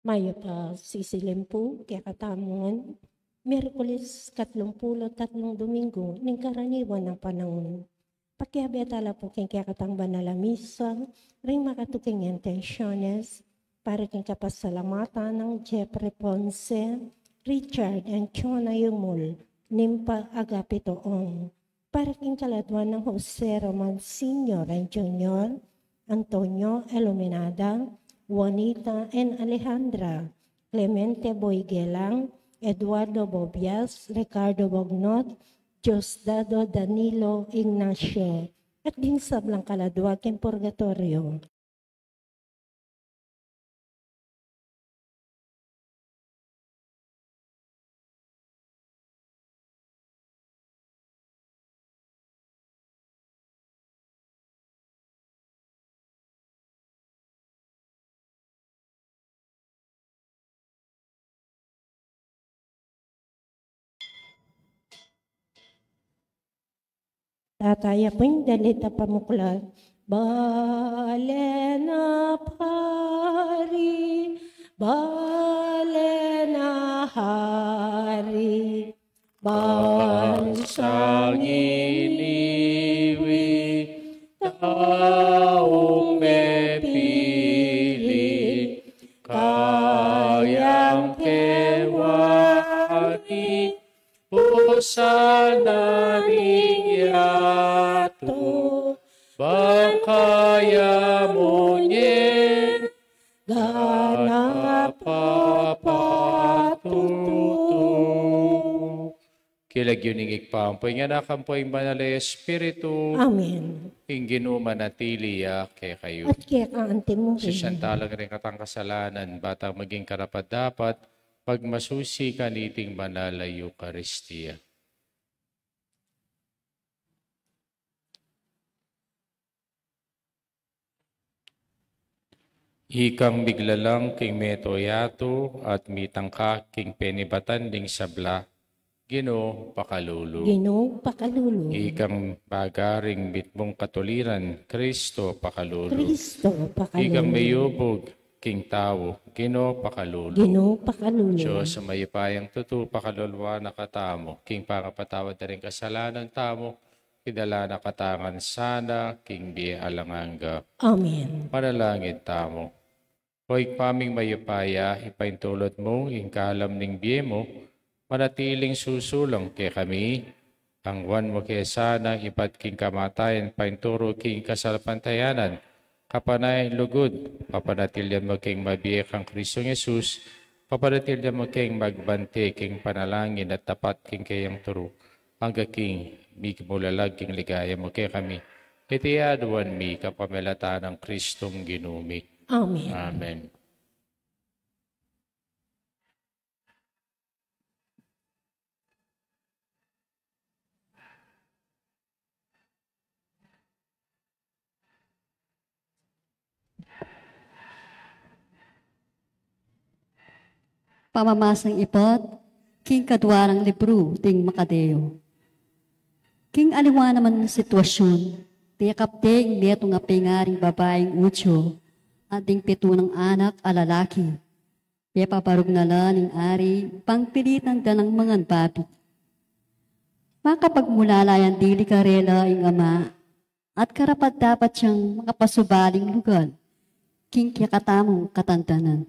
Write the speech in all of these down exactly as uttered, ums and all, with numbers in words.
Mayap a sisilim pu kekatamu ngan, Miyerkules, katlumpulu't tatlung Domingo ning karaniwan a panaun. Pakiabe tala pu king kekatang banal a misa ring makatuking intensiones, para king kapasalamatan nang Jeffrey Ponce, Richard and Chona Yumul, Nympha Agapito Ong, para king kaladua nang Jose Roman Senior and Junior, Antonio Iluminada, Juanita and Alejandra, Clemente Boygelang, Eduardo Bobias, Ricardo Bognot, Diosdado Danilo Ignacio, at ding sablang kaladua king purgatorio. Tataya pin dalit a pamuklat. Bale na pari, bale na hari, bansang iniwi, taung mepili, kayang kewari, pusana ning yatu, bang kaya mu nyen, gana papatutu. King lagyu ning Ibpa, ampo ing Anak, ampo ing Banal a Espiritu. Amen. Ing Ginu manatili ya kekayu. At keka antimu rin. Sisian tala ring katang kasalanan, ba tang maging karapat-dapat pagmasusi kaniting banal a Eukaristia. Ikang miglalang king meto yatu at mitangka king penibatan ding sabla, Ginu, pakalulu. Ginu, pakalulu. Ikang bagaring mitmung katuliran, Kristo, pakalulu. Kristo, pakalulu. Ikang miyubug king tau, Ginu, pakalulu. Ginu, pakalulu. Dios a mayupayang tutu, pakaluluan na katamu king pangapatawad da ring kasalanan tamu, idala na katamu ngan sana king bie alang angga. Amen. Manalangin tamu. O Ibpa ming mayupaya, ipaintulud mu ing kalam ning bie mu, manatiling susulang kekami, angwan mu ke sana ibat king kamatayan painturu king kasalpantayanan, kapanayan lugud, papanatilyan mu keng mabie kang Kristong Jesus, papanatilyan mu keng magbante king panalangin at tapat king keyang turu, angga king migmulalag king ligaya mu kekami. Iti aduan mi kapamilatan nang Kristong Ginu mi. Amen. Amen. Pamamasang ibat king kadua rang libru ding Makadeo. King aliwa naman sitwasyun, tekap de ing metung a pengaring babaing Judio at ding pitu nang anak a lalaki. Pepabarug na la ning ari, pangpilitan da nang mangan babi. Makapagmulala yang dili karela ing ama, at karapat-dapat yang makapasubaling lugal king kekatamung katandanan.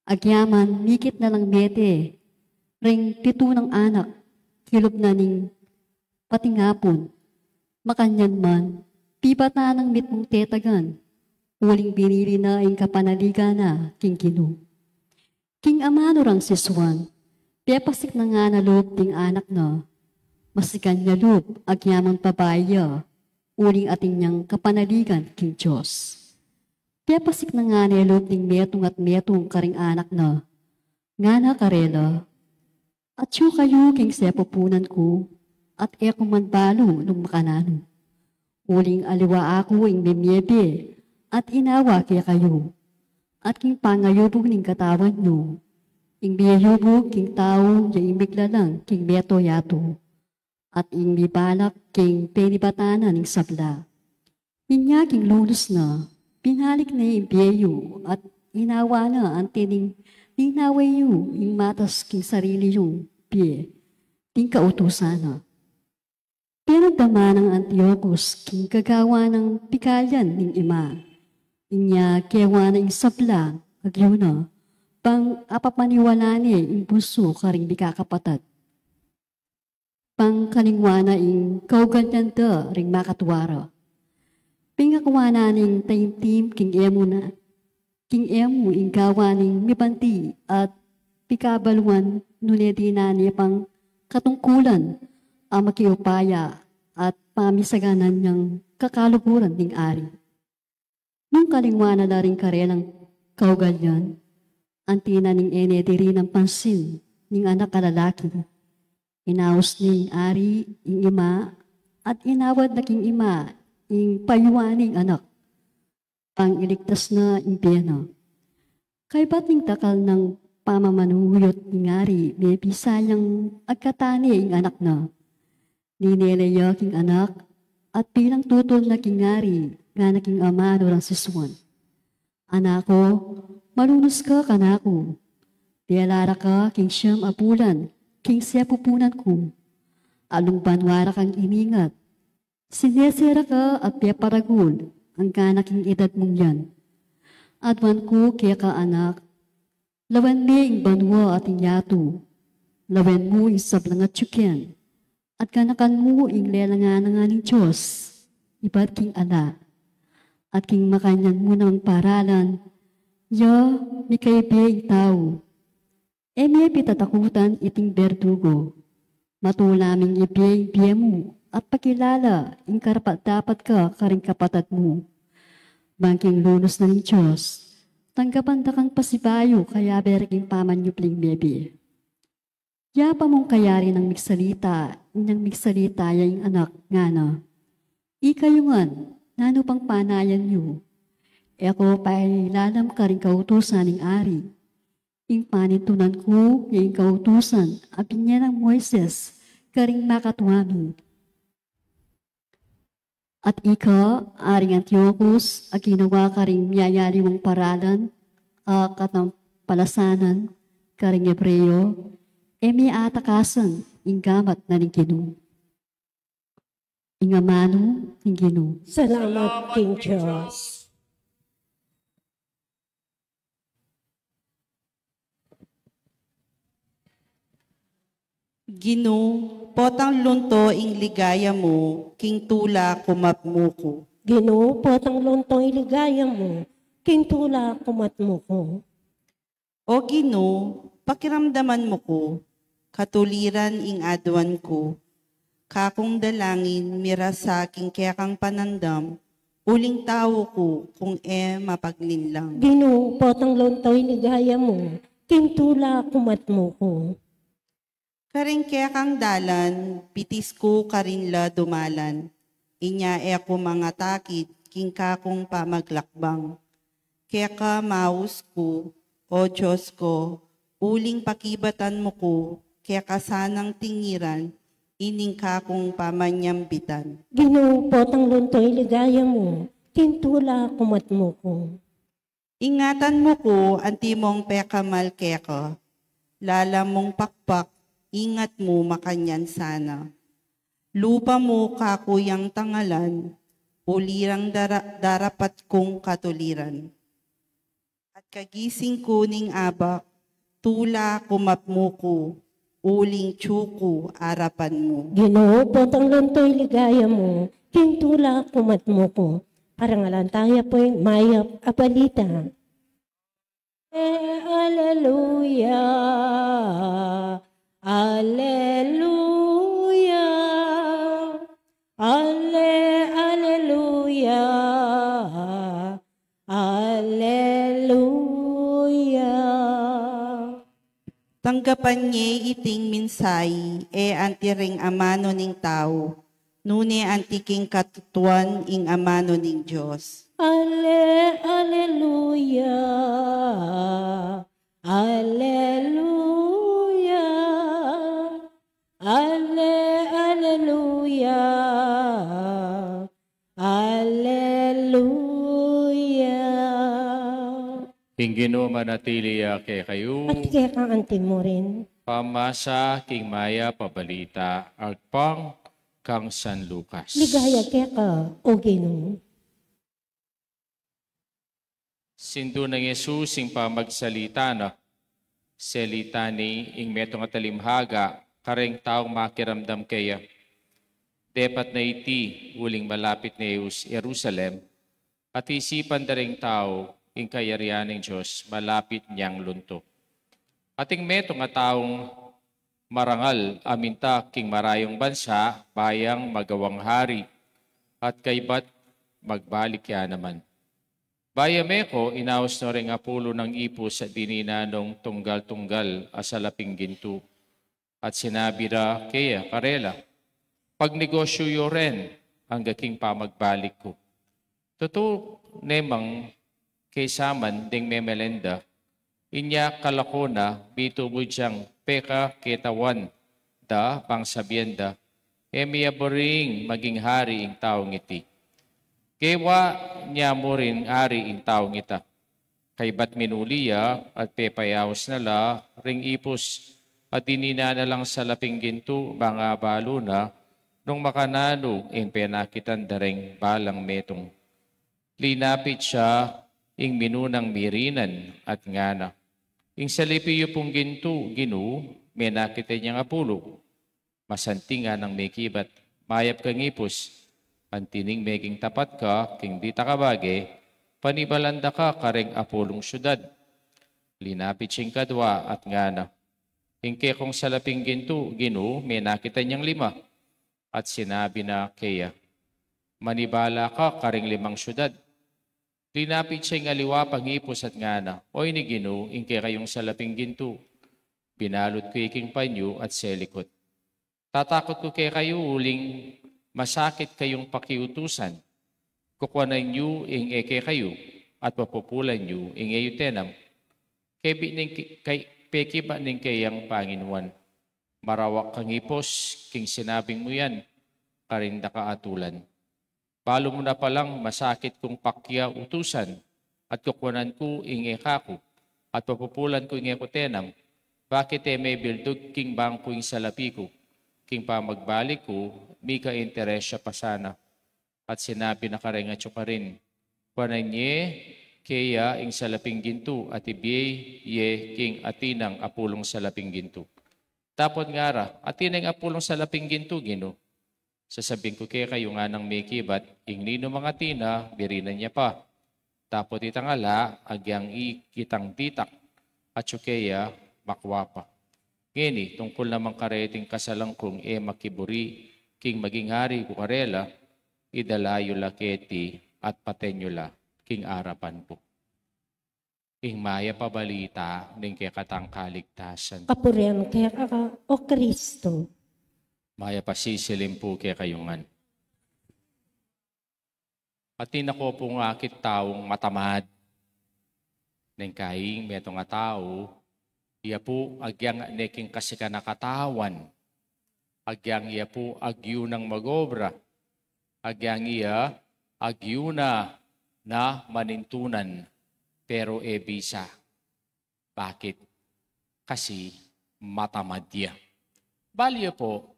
Agyaman mikit na lang mete ring pitu nang anak, kilub na ning patingapun. Makanyan man, pibatan nang mitmung tetagan, uling binili na ing kapanaligan na king Ginu. King amanu rang sisuan, pepasik na ngana lub ding anak na. Masikan ya lub, agyaman babai ya, uling atin yang kapanaligan king Dios. Pepasik na ngana lub ding metung at metung karing anak na. Ngana karela, atyu kayu king sepupunan ku, at e ku man balu nung makananu. Uling aliwa aku ing mimiebe at inawa kekayu, at king pangayubug ning katawan yu, ing miyayubug king tau ya ing miglalang king meto yatu, at ing mibalak king penibatan na ning sabla. Inya king lunus na, binalik ne ing bie yu at inawa na anti ning ninawe yu ing matas king sarili yung bie, ding kautusan na. Pinagdaman nang Antiochus king gagawan nang pikalian ning ima. Inya kewa na ing sabla, agyu na, bang apapaniwala ne ing bunsu karing mikakapatad. Bang kalingwan na ing kaugalian da ring makatwa ra. Pingakwa na ning taimtim king emu na, king emu ing gawa ning mibandi at pikabaluan, nune dinan ne pang katungkulan a makiupaya at pamisaganan yang kakaluguran ning ari. Nung kalingwan na la ring karelang kaugalian, anti na ning e ne dirinan pansin ning anak a lalaki. Inaus ning ari ing ima, at inawad na king ima ing payuan ning anak, bang iligtas na ing bie na. Kaybat ning dakal nang pamamanuyot ning ari, mebisa yang agkatan ne ing anak na. Ninele ya king anak, at bilang tutul na king ari, ngana king amanu rang sisuan, "Anak ku, malunus ka kanaku. Dela ra ka king siyam a bulan king sepupunan ku. Alung banua ra kang iningat. Sinese ra ka at peparagul anggang king edad mung yan. Aduan ku keka, anak, lawen me ing banua at ing yatu. Lawen mu ing sablang atyu ken, at ganakan mu ing lelangan na ngan ning Dios ibat king ala. At king makanyan mu nang paralan, ya mikaibe ing tau. E me pitatakutan iting berdugo. Matula ming ibie ing bie mu at pakilala ing karapat-dapat ka karing kapatad mu. Bang king lunus na ning Dios, tanggapan da kang pasibayu kayabe king pamanyubling mebie." Yapa mung kayari nang migsalita, inyang migsalita ya ing anak, ngana, "Ikayu ngan, nanu pang panayan yu? E ku pailalam karing kautusan ning ari. Ing panintunan ku ya ing kautusan a binye nang Moises karing makatwa mi." At ika, Aring Antiochus, a ginawa karing miyayaliwang paralan a katampalasanan karing Hebreo, e mi atakasan ing gamat na ning Ginu. Ing amanu ning Ginu. Salamat king Dios. Ginu, potang lunto ing ligaya mu, king tula kumat mu ku. Ginu, potang lunto ing ligaya mu, king tula kumat mu ku. O Ginu, pakiramdaman mu ku, katuliran ing aduan ku. Kakung dalangin, mirasa king kekang panandam, uling tau ku kung e mapaglinlang. Ginu, potang lunto ing ligaya mu, king tula kumat mu ku. Karing kekang dalan, bitis ku karin la dumalan. Inya e ku mangatakit king kakung pamaglakbang. Keka maus ku, O Dios ku, uling pakibatan mu ku, keka sanang tingiran ining kakung pamanyambitan. Ginu, potang lunto ing ligaya mu, king tula kumat mu ku. Ingatan mu ku antimong pekamal keka. Lalam mung pakpak, ingat mu makanyan sana. Lupa mu kaku yang tangalan, ulirang dara-, darapat kung katuliran. At kagising ku ning abak, tula kumat mu ku, uling tsu ku arapan mu. Ginu, potang lunto ing ligaya mu, king tula kumat mu ku. Parangalan taya pu ing mayap a balita. Aleluya, aleluya, ale-, aleluya. Aleluya. Tanggapan ye iting mensahe, e anti ring amanu ning tau, nune anti king katutuan ing amanu ning Dios. Ale-, aleluya. Aleluya. Ale-, aleluya. Aleluya. Ing Ginu manatili ya kekayu. At keka antimurin. Pamasa king mayap a balita agpang kang San Lucas. Ligaya keka, O Ginu. Sindu nang Jesus ing pamagsalita na, selita ne ing metung a talimhaga kareng taung makiramdam keya. Depat na iti uling malapit ne Jerus-, Jerusalem, at isipan da ring tau ing kayarian ning Dios malapit neng luntu. Ating metung a taung marangal a minta king marayung bansa, ba yang magawang hari, at kaybat magbalik ya naman. Ba ya meku, inaus no reng apulu nang ipus a dininan nong tunggal-tunggal a salaping gintu, at sinabi da keya karela, "Pagnegosyu yu ren angga king pamagbalik ku." Tutu ne mang kaisaman deng memelenda, inya kalaku na, mitumu yang pekaketawan da, bang sabian da, "E mi aburing maging hari ing taung iti. Gewa ne mu ring hari ing taung ita." Kaybat minuli ya at pepayaus na la ring ipus, at dininan na lang salaping gintu, bang abalu na nung makananu ing penakitan da reng balang metung. Linapit ya ing minunang mirinan at ngana, "Ing saliping yu pung gintu, Ginu, menakit ne yang apulu." Masanting nganang mekibat, "Mayap kang ipus, anti ning meging tapat ka king ditak a bage, panibalan da ka kareng apulung siudad." Linapit ya ing kadwa at ngana, "Ing kekong salaping gintu, Ginu, menakit ne yang lima." At sinabi na keya, "Manibala ka kareng limang siudad." Linapit ya ing aliwa pang ipus at ngana, "Oyni, Ginu, ing kekayung salaping gintu, binalut ku ya king panyu at selikut. Tatakut ku kekayu uling masakit kayung pakiutusan. Kukuanan yu ing e kekayu at papupulan yu ing e yu tenam." Kebit ning ki-, kay-, pekibat ning keyang panginuan, "Marawak kang ipus king sinabing mu yan karing daka a tulan. Balu mu na palang masakit kung pakya utusan at kukuanan ku ing e kaku at papupulan ku ing e ku tenam. Bakit e me bildug king bangku ing salapi ku? King pamagbalik ku, mika interes ya pa sana." At sinabi na kareng atyu karin, "Kuanan ye keya ing salaping gintu at ibie ye king atin nang apulung salaping gintu." Dapot ngara, "Atin na ing apulung salaping gintu, Ginu." "Sasabing ku kekayu," nganang mekibat, "ing ninumang atin na, birinan ya pa. Dapot itang ala, agyang i-, itang ditak, atyu keya makua pa. Ngeni, tungkul naman kareting kasalan kung e makiburi king maging hari ku karela, idala yu la keti at paten yu la king arapan ku." Ing mayap a balita ning kekatang kaligtasan. Kapurian keka, O Kristo. Mayap a sisilim pu kekayu ngan. Atin na ku pung akit taung matamad. Neng kaing metung a tau, iya pu agyang ne king kasikan a katawan. Agyang iya pu agyu nang mag-obra. Agyang iya agyu na na manintunan, pero e bisa. Bakit? Kasi matamad ya. Balu yu pu,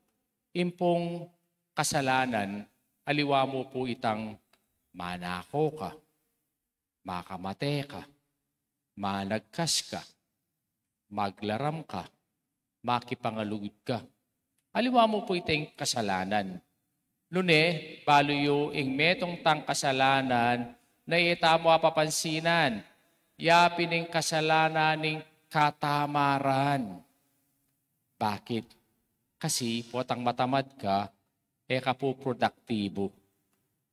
ing pung kasalanan, aliwa mu pu itang manako ka, makamate ka, managkas ka, maglaram ka, makipangalugud ka. Aliwa mu pu itang kasalanan. Nune, balu yu ing metung tang kasalanan na e tamu apapansinan, ya pin ing kasalanan ning katamaran. Bakit? Kasi potang matamad ka, e ka pu produktibu.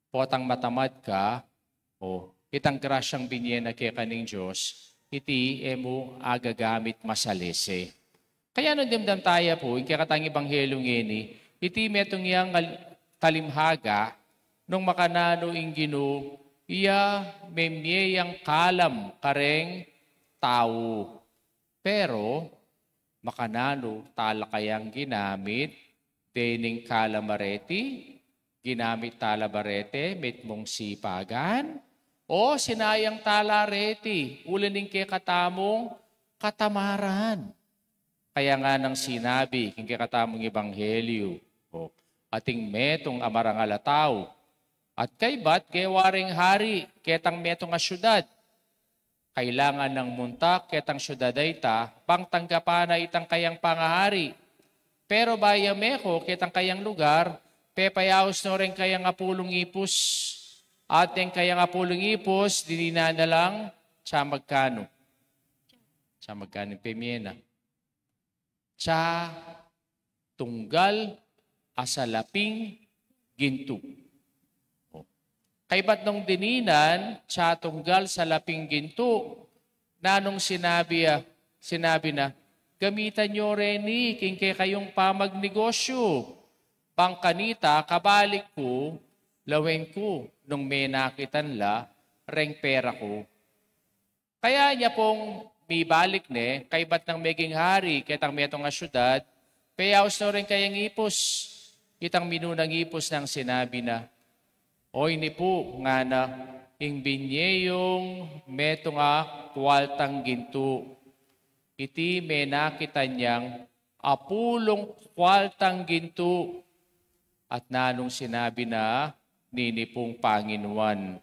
Potang matamad ka, o, itang grasyang binie na keka ning Dios, iti e mu agagamit masalese. Kaya nung dimdam taya pu ing kekatang ebanghelyu ngeni, iti metung yang al-, talimhaga, nung makananu ing Ginu, iya memie yang kalam kareng tau. Pero, makananu tala kayang ginamit dening kalam a reti? Ginamit tala ba reti mitmung sipagan? O, sinayang tala reti, uli ning kekatamung katamaran. Kaya nganang sinabi king kekatamung ebanghelyu, o, ating metung a marangal a tau, at kaybat gewa reng hari ketang metung a syudad. Kailangan nang munta ketang syudad a ita, bang tanggapan na itang kayang pangahari. Pero bayu ya meko ketang kayang lugar, pepayaus no reng kayang apulung ipus. At deng kayang apulung ipus, dininan na lang, tsa magkanu. Tsa magkanu ing pemye na. Tsa tunggal a salaping gintu. O. Kaybat nung dininan, tsa tunggal salaping gintu, nanung sinabi, ah, sinabi na, "Gamitan yu reni king kekayung pamagnegosyu. Bang kanita, kabalik ku, lawen ku, nung menakitan la reng pera ku." Kaya nya pung mibalik ne, kaybat nang meging hari ketang metung a syudad, peyaus no reng kayang ipus. Itang minunang ipus nang sinabi na, "O, ini pu," ngana, "ing binye yung metung a kwaltang gintu. Iti menakitan yang apulung kwaltang gintu." At nanung sinabi na nini pung panginuan,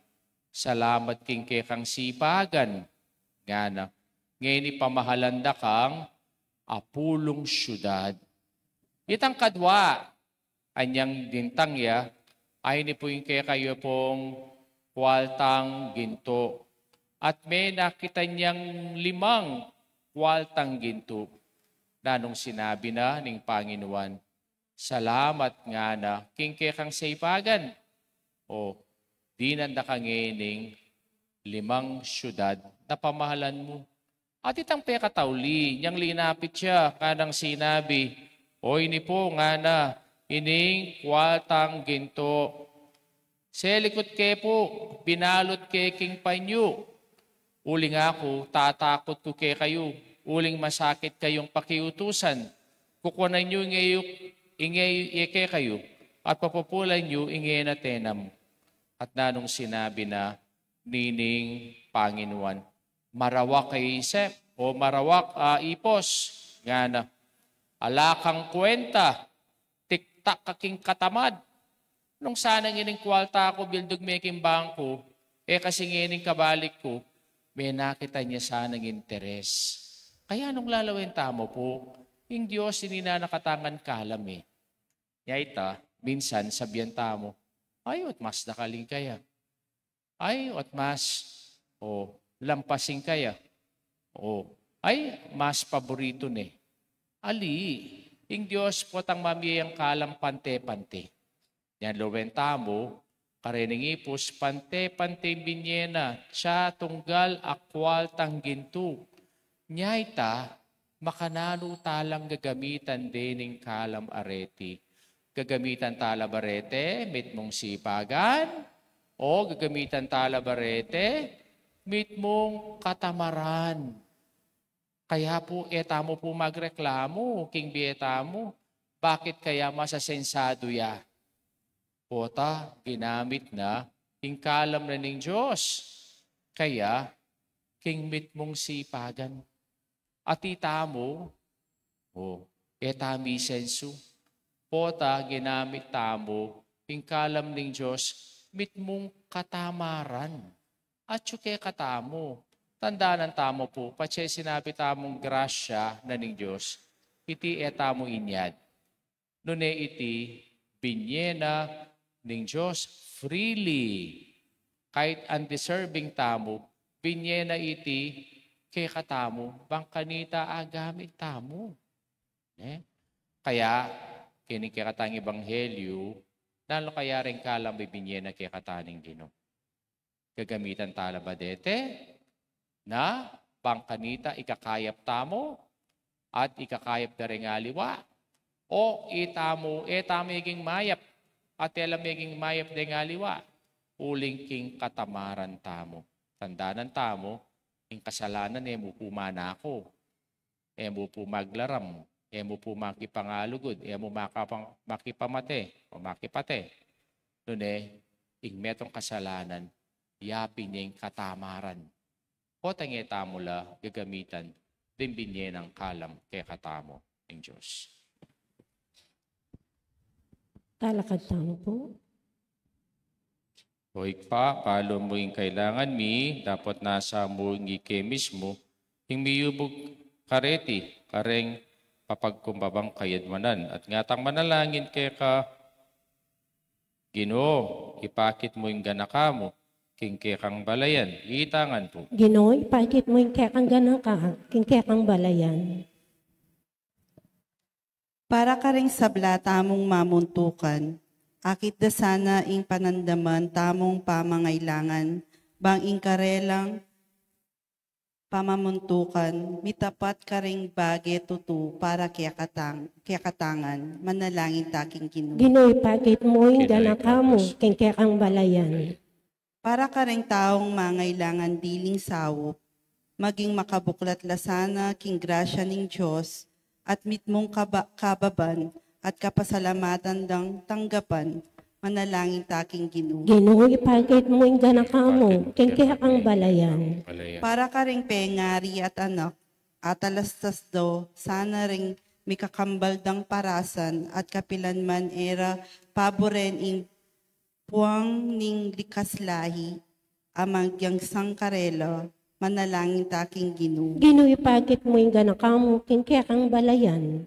"Salamat king kekang sipagan," ngana, "ngeni pamahalan da kang apulung syudad." Itang kadwa, anyang dintang ya, "Ay, ini pu ing kekayu pung kwaltang gintu." At menakitan yang limang kwaltang gintu. Nanung sinabi na ning panginuan, "Salamat," ngana, "king kekang sipagan. O, dinan da ka ngening limang syudad na pamahalan mu." At itang pekatauli, nyang linapit ya, nganang sinabi, "O, ini pu," ngana, "ining kwaltang gintu. Selikut ke pu, binalut ke king panyu. Uling aku, tatakut ku kekayu, uling masakit kayung pakiutusan. Kukuanan yu ing e yu, ing e yu, e kekayu, at papupulan yu ing e na tenam." At nanung sinabi na nining panginuan, "Marawak a isip, o marawak a ipus," ngana, "ala kang kwenta, tiktak ka king katamad. Nung sana ngening kwalta ku bildug me king bangku, e kasi ngening kabalik ku, menakitan ya sana ing interes." Kaya nung lalawen tamu pu, ing Dios ini na nakatangan kalam e. Nya ita, minsan sabian tamu, "Ay, ot mas dakal ing kaya. Ay, ot mas, o, lampas ing kaya. O, ay, mas paboritu ne." Ali, ing Dios potang mamie yang kalam pante-pante. Nya lawen tamu, kareng ipus pante-pante ing binye na, tsa tunggal a kwaltang gintu. Nya ita, makananu talang gagamitan dening kalam a reti? Gagamitan tala ba reti mitmung sipagan, o gagamitan tala ba reti mitmung katamaran? Kaya pu, e tamu pu magreklamu king bie tamu, bakit kaya masasensadu ya? Pota ginamit na ing kalam na ning Dios, kaya king mitmung sipagan. At itamu, o, e tamu misensu. Pota ginamit tamu ing kalam ning Dios mitmung katamaran. Atyu kekatamu, tandanan tamu pu, patse sinabi tamung grasya na ning Dios, iti e tamu inyad. Nune iti, binye na ning Dios freely. Kahit undeserving tamu, binye na iti kekatamu, bang kanita agamit tamu. Ne? Kaya, keni kekatang ebanghelyu, nanu kaya reng kalam a binye na kekata ning Ginu? Gagamitan tala ba dete na bang kanita ikakayap tamu at ikakayap da reng aliwa? O itamu, e tamu meging mayap at e la meging mayap deng aliwa, uling king katamaran tamu. Tandanan tamu, ing kasalanan e mu pu manaku. E mu pu maglaram, e mu pu makipangalugud, e mu makapang-, makipamate, o makipate. Nune, ing metung kasalanan, yapin ya ing katamaran. Potang e tamu la gagamitan ding binye nang kalam kekatamu ning Dios. Talakad tamu pu. O Ibpa, balu mu ing kailangan mi, dapot nasa mu ing ike mismu, ing miyubug kareti, kareng papagkumbabang kayadwanan, at ngatang manalangin keka, Ginu, ipakit mu ing ganaka mu king kekang balayan. Itangan pu. Ginu, ipakit mu ing kekang ganaka king kekang balayan. Para karing sabla tamung mamuntukan, akit da sana ing panandaman tamung pamangailangan, bang ing karelang pamamuntukan mitapat karing bage tutu para kekatang, kekatangan. Manalangin ta king Ginu. Ginu, ipakit mu ing ganaka mu king kekang balayan. Para karing taung mangailangan diling saup, maging makabuklat la sana king grasya ning Dios at mitmung kaba-, kababan at kapasalamatan dang tanggapan. Manalangin ta king Ginu. Ginu, ipakit mu ing ganaka mu king kekang balayan. Para karing pengari at anak, atalastas do sana ring mikakambal dang parasan at kapilan man e ra paburen ing puang ning likas lahi a mangyang sang karela. Manalangin ta king Ginu. Ginu, ipakit mu ing ganaka mu king kekang balayan.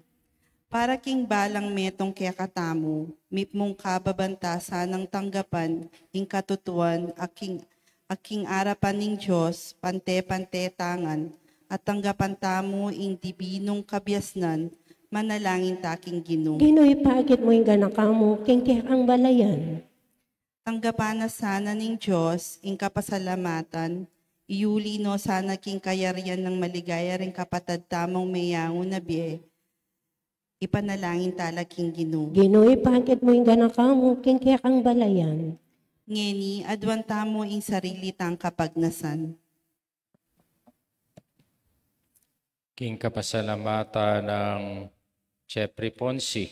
Para king balang metung kekatamu, mitmung kababan ta sanang tanggapan ing katutuan a king, a king arapan ning Dios pante-pante tangan, at tanggapan tamu ing dibinung kabiasnan. Manalangin ta king Ginu. Ginu, ipakit mu ing ganaka mu king kekang balayan. Tanggapan na sana ning Dios ing kapasalamatan, iyuli no sana king kayarian nang maligaya ring kapatad tamung meyangu na bie. Ipanalangin ta la king Ginu. Ginu, ipakit mu ing ganaka mu king kekang balayan. Ngeni, aduan tamu ing sarili tang kapagnasan. King kapasalamatan nang Jeffrey Ponce,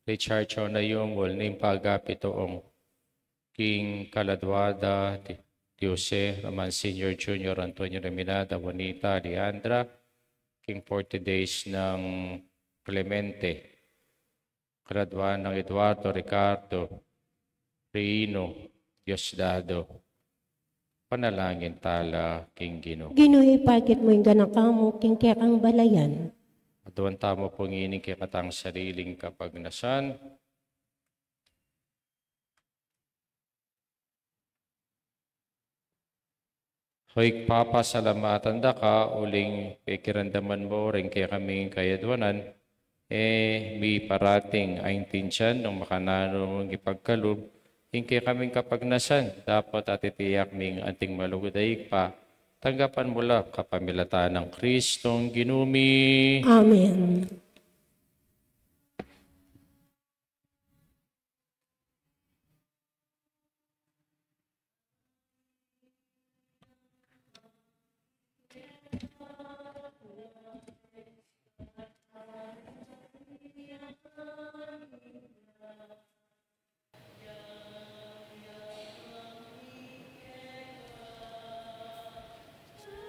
Richard Chona Yungul, ning pagapituong, king kaladua da Di-, Diose Roman Senior, Junior, Antonio Reminada, Juanita, Leandra, king forty days nang Clemente, kaladua nang Eduardo, Ricardo, Rino, Diosdado. Panalangin ta la king Ginu. Ginu, ipakit mu ing ganaka mu king kekang balayan. Aduan tamu pu ngeni ing kekatang sariling kapagnasan. Hoy Ibpa, pasalamatan da ka uling pekiramdaman mu ring kekaming kayadwanan, e mi parating aintindian nung makananu mung ipagkalub ing kekaming kapagnasan, dapot atitiyak ming anting malugud a Ibpa, tanggapan mu la kapamilatan nang Kristong Ginu mi. Amen.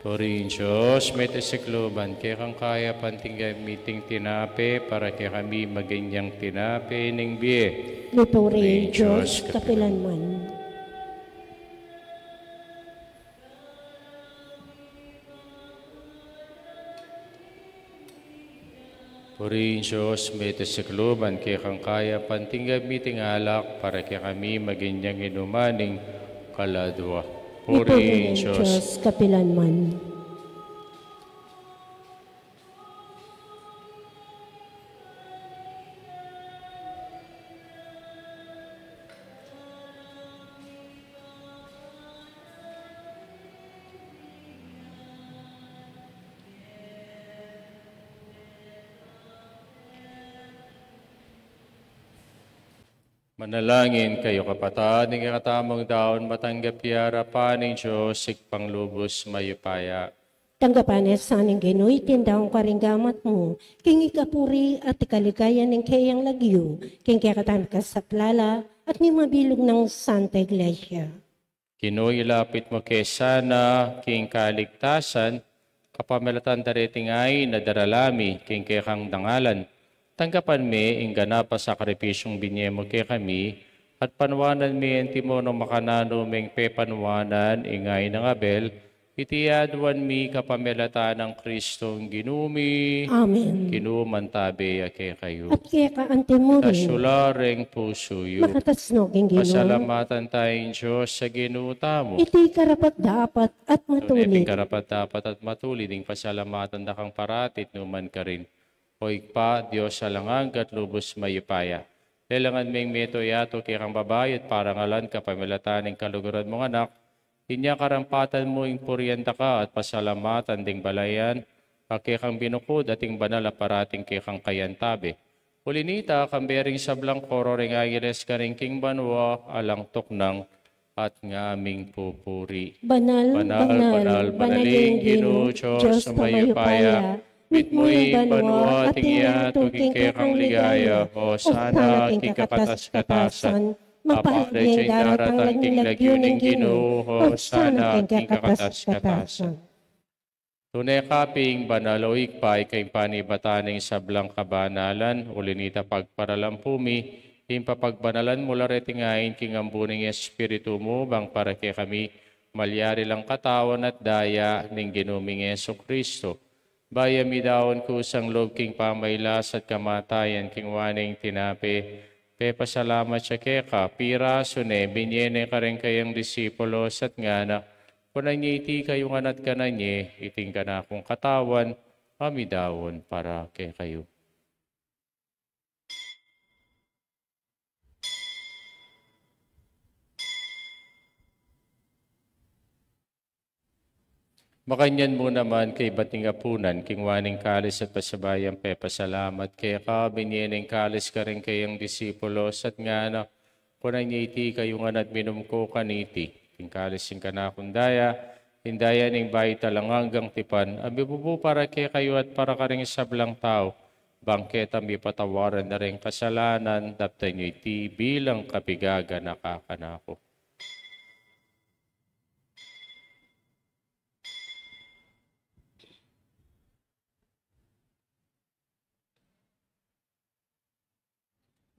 Purihin Dios, mete sikluban, kekang kayapan tinggap mi iting tinape, para kekami maging yang tinape ning bie. Purihin Dios kapilanman. Purihin Dios, mete sikluban, kekang kayapan tinggap mi iting alak, para kekami maging yang inuman ning kaladua. Purihin Dios kapilanman. Manalangin kayu, kapatad, ing kekatamung daun matanggap ya king arapan ning Dios, Ibpang lubus mayupaya. Tanggapan na sa ning Ginu iting daun karing gamat mu, king ikapuri at ikaligaya ning keyang lagyu, king kekatamung kasaplalan at ning mabilug nang Santa Iglesia. Ginu, ilapit mu ke sana king kaligtasan, kapamilatan da reting ain a daralan mi king kekang dangalan. Tanggapan me ing ganap a sakripisyung binie mu kekami, at panuanan me antimo nung makananu meng pepanuanan ing ain nang Abel, iti aduan mi kapamilatan nang Kristong Ginu mi. Amen. Ginu mantabe ya kekayu. At keka antimurin. Itas yu la reng pusu yu. Makatas no king Ginu. Pasalamatan taya ing Dios a Ginu tamu. Iti karapat-dapat at matulid. Tune pin karapat-dapat at matulid ing pasalamatan da kang parati at nukarin man. O Ibpa, Dios alang angga at lubus mayupaya. Lelangan meng metung yatu kekang babayu at parangalan kapamilatan ning kaluguran mung Anak. Inya karampatan mu ing purian da ka at pasalamatan ding balayan a kekang binukud at ing banal a parating kekang kayantabe. Uli na nita, kambe ring sablang koro ring angeles karin king banua alang tuknang at ngaming pupuri. Banal, banal, banal, banal ing Ginu, Dios a mayupaya. Mitmu ing banua at ing yatu king kekang ligaya. Hosana king kakatas-katasan. Mapalad ya ing daratang king lagyu ning Ginu. Hosana king kakatas-katasan. Tune ka pin banal, o Ibpa, ika ing panibatan ning sablang kabanalan, uli na nita pagparalan pu mi, ing papagbanalan mu la reting ain king ambun ning Espiritu mu, bang para kekami, malyari lang katawan at daya ning Ginu ming Jesucristo. Bayu mi daun kusang lub king pamailas at kamatayan, kinua ne ing tinape, pepasalamat ya keka, pirasu ne, binie ne karing kayang disipulos at ngana, kunan ye iti kayu ngan at kanan ye, iti ing kanakung katawan, a midaun para kekayu. Makanyan mu naman kaybat ning apunan, kinua ne ing kalis at pasabayang pepasalamat keka, binie ne ing kalis karing kayang disipulos at ngana, kunan ye iti kayu ngan at minum ko kaniti, ing kalis ning kanakung daya, ing daya ning bayu at alang anggang tipan, a mibubu para kekayu at para karing sablang tau, bang keta mipatawaran da ring kasalanan. Daptan yu iti bilang kapigaganaka kanaku.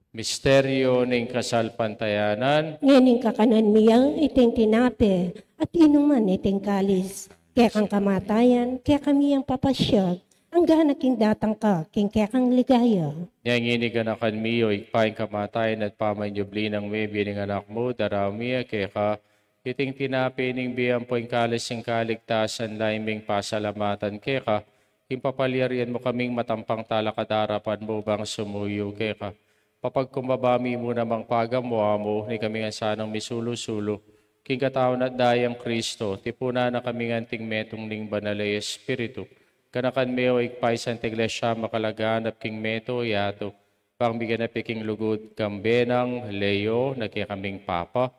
Misteryo ning kasalpantayanan. Ngening kakanan mi yang iting tinape at inuman iting kalis, kekang kamatayan kekami yang papasyag, angga na king datang ka king kekang ligaya. Ngeni ganakan mi, o Ibpa, ing kamatayan at pamanyubli nang mebie ning Anak mu, daraun mi ya keka iting tinape ning bie ampo ing kalis ning kaligtasan, lalu ming pasalamatan keka, ing papalyarian mu kaming matampang talakad king arapan mu bang sumuyu keka. Papagkumbaba mi mu namang pagamu-amu, nung ikami ngan sanang misulu-sulu king katawan at dayang Kristo, tipunan na kami ngan anting metung ning Banal a Espiritu. Ganakan me, o Ibpa, ing Santa Iglesia makalaganap king meto yatu, bang miganap ya king lugud, kambe nang Leo na kekaming Papa,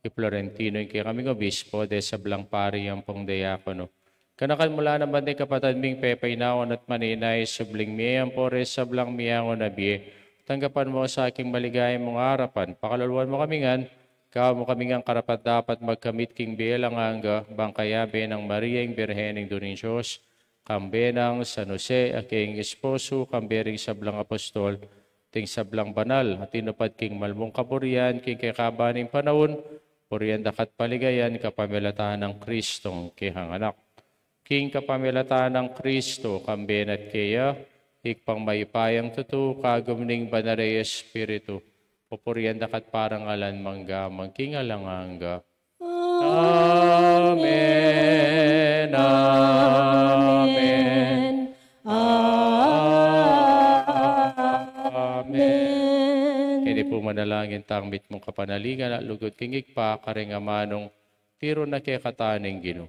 i Florentino ing kekaming Obispo, ding sablang pari ampong diakono. Ganakan mu la naman ding kapatad ming pepainawa at manenaya, subling mie ampo ring sablang miangu na bie. Tanggapan mu sa king maligaya mung arapan, pakaluluan mu kami ngan, gawan mu kaming karapat-dapat magkamit king bie alang angga, bang kayabe nang Maria ing Birhen, Indu ning Dios, kambe nang San Jose a king esposo, kambe ring sablang apostol, ding sablang banal a tinupad king mal mung kaburian king kekaban ning panaun, purian da ka at paligayan kapamilatan nang Kristong kekang Anak. King kapamilatan nang Kristo, kambe na at keya, Ibpang mayupayang tutu, kagum ning Banal a Espiritu, pupurian da ka at parangalan mangga man king alang angga. Amen, amen, amen. Keni pu manalangin tang mitmung kapanalingan at lugud king Ibpa, karing amanung tiru na kekatamu ning Ginu.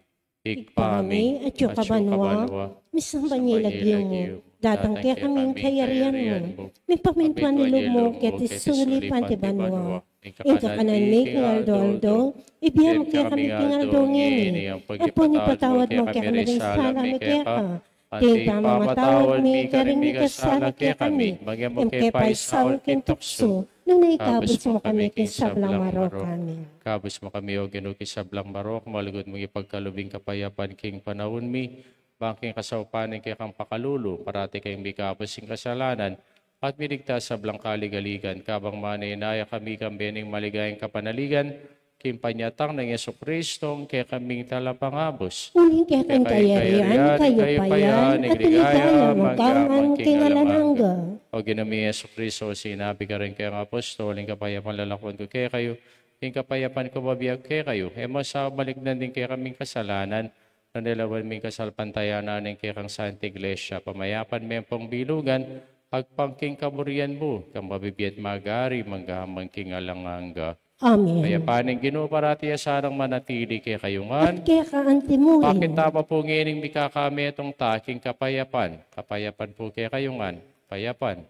Ibpa mi, atsu ka banua, misamban ya ing lagyu mu, datang kekami ing kayarian mu, mipamintuan ing lub mu keti sulip anti banua. Ing kakanan mi king aldo-aldo, ibie mu kekami king aldo ngeni, ampon ipatawad mu kekami ring sala mi keka, Anti pamatawad mi karing mikasala kekami, manga e mu ke paisaul king tuksu, nune ikabus mu kami king sablang marok. Amen. Ikabus mu kami, O Ginu, king sablang marok, malugud mung ipagkalub ing kapayapan king panaun mi, bang king kasaupan ning kekang pakalulu, parati kaming mikabus king kasalanan, at miligtas sablang kaligaligan, kabang manenaya kami kambe ning maligayang kapanaligan, king panyatang nang Jesucristo, ing kekaming Talapangabus. Uling keka ing kayarian, kayupayan, at ligaya, mangga man king alang angga. O Ginu ming Jesucristo, sinabi mu karing kekang apostol, ing kapayapan lalakwan ku kekayu, ing kapayapan ku bibie ku kekayu, e mu sa malignan ding kekaming kasalanan, nune lawan mu ing kasalpantayanan ning kekang Santa Iglesia, pamayapan me pung bilugan, agpang king kaburian mu, ika ing mabibie at mag-ari, mangga man king alang angga. Amen. Ing kapayapan ning Ginu parati ya sanang manatili kekayu ngan. At keka anti mu rin. Pakit ta pa pu ngening mikakametung ta king kapayapan. Kapayapan pu kekayu ngan. Kapayapan.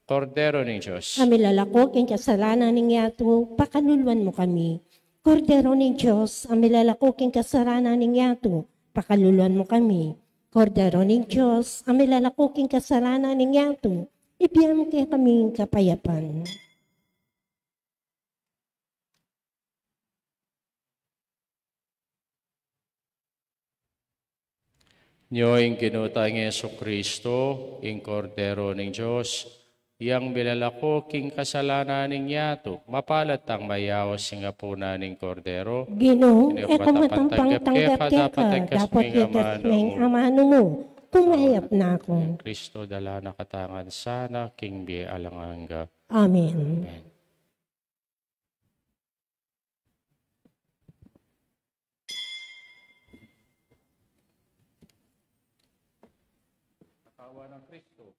Kordero ning Dios, a milalako king kasalanan ning yatu, pakaluluan mu kami. Kordero ning Dios, a milalako king kasalanan ning yatu, pakaluluan mu kami. Kordero ning Dios, a milalako king kasalanan ning yatu, ibie mu kekami ing kapayapan. Nyo ing Ginu tang Jesucristo, ing Kordero ning Dios, yang milalako king kasalanan ning yatu. Mapalad tang mayaus king apunan ning Kordero. Ginu, e ku matampang tanggap keka, dapot yekas me ing amanu mu, kumayap na ku. Kristo, dala na ka tang sana king bie alang angga. Amen. Amen. Katawan ng Kristo.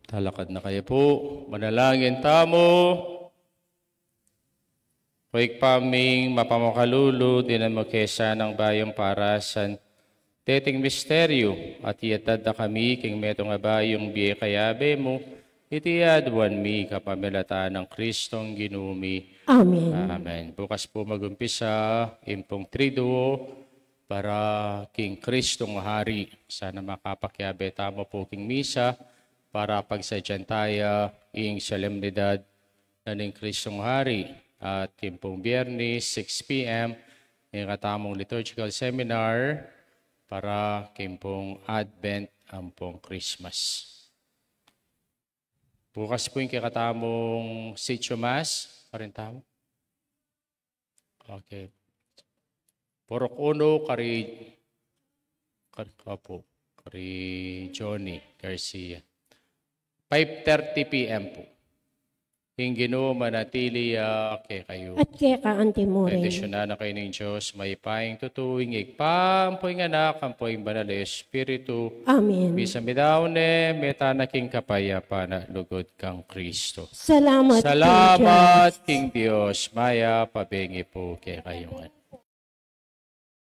Talakad na kayu pu, manalangin tamu. O Ibpa ming mapamakalulu, dinan mu ke sanang bayung parasan deting misteryu, at iyatad na kami king metung a bayung bie kayabe mu, iti aduan mi kapamilatan nang Kristong Ginu mi. Amen. Amen. Bukas pu mag-umpisa ing pung Triduo para king Kristong Hari. Sana makapakiabe tamu pu king misa para pagsadyan taya ing solemnidad na ning Kristong Hari. At king pung Biyernes, six P M, ing katamung liturgical seminar para king pung Advent ampong Christmas. Bukas pu ing kekatamung sitio mass, karin tamu. Okay. Purok unu kari, kari, opo, kari Johnny Garcia. Five thirty P M pu. Ing Ginu manatili ya kekayu. At keka anti mu rin. Bendisyunan na kayu ning Dios, mayupayang tutu, ing Ibpa, ampo ing Anak, ampo ing Banal a Espiritu. Amen. Misa midaun ne, meta na king kapayapan at lugud kang Kristo. Salamat, Salamat Dios. King Dios, mayap a bengi pu kekayu ngan.